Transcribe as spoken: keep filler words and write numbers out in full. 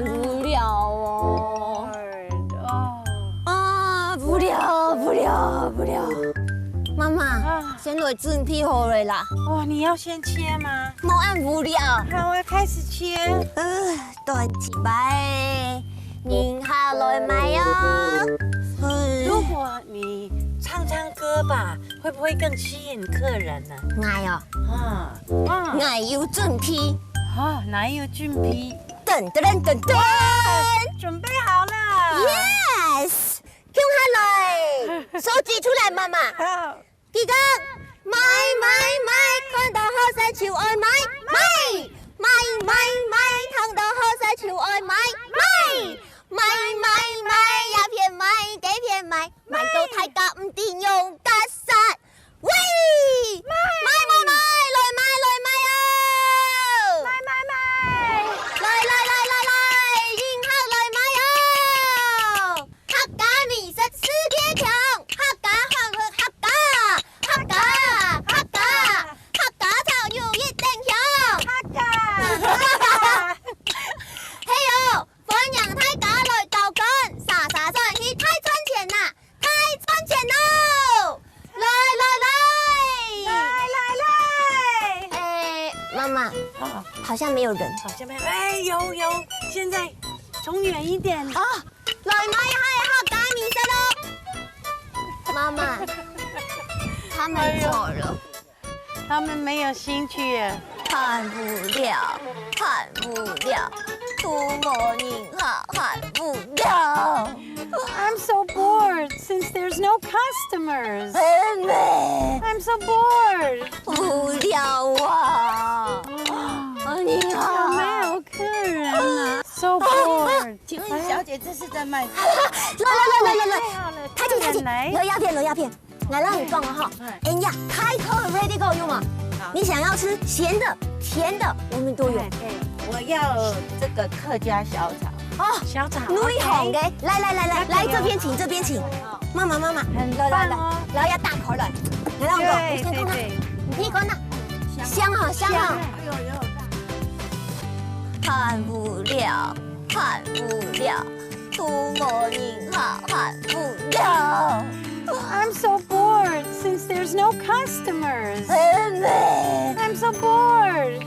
無聊哦。Bored哦。啊，無聊，無聊，無聊。媽媽，啊。先來準備好了啦。哇，你要先切嗎？無恁無聊。好啊，開始切。呃，對，一擺，人客來買哦。唉。如果你唱唱歌吧，會不會更吸引客人呢？𠊎哦，啊，啊。𠊎有準備。啊，哪有準備？噔噔噔噔噔。準備好了。Yes，共下來，手舉出來，媽媽。好。記得，買買買，看到好勢就愛買，買，買買買，聽到好勢就愛買，買，買買買，這片買，該片買。 買到大家毋知仰結煞。喂！買買買，來買來買哦！買買買！來來來來來，人客來買哦！客家美食世界強，客家好食客家，客家客家客家炒肉一定香。客家。係哦， 歡迎大家來到館，沙沙算去大賺錢啦！大賺錢囉！來來來！來來來！欸，媽媽，哦。好像沒有人。好像沒有，欸，有有，現在衝遠一點。哦，來買客家美食囉！媽媽，他們走了。哎呦。 他們沒有興趣耶。很無聊，很無聊，都無人客，很無聊。I'm so bored since there's no customers. 很美。I'm so bored. 無聊啊。哎呀。有沒有客人啊？So bored. 請問小姐，這是在賣什麼？來來來來來來，太太太太，來，來，來，來，來。 來，來，你講啊哈。哎。哎呀，開口ready go有嗎？好。你想要吃鹹的、甜的，我們都有。哎，哎，我要這個客家小炒。哦，小炒，女紅的，OK。來來來來，來，這邊請，這邊請。好。媽媽媽媽，很棒哦。來來來，來，要大口了。來，讓我講，對，我先看看。對，對。你可以看看。香啊，香啊。香啊。哎呦，有。很無聊，很無聊。 都無人客，很無聊。I'm so bored since there's no customers. 很美。I'm so bored.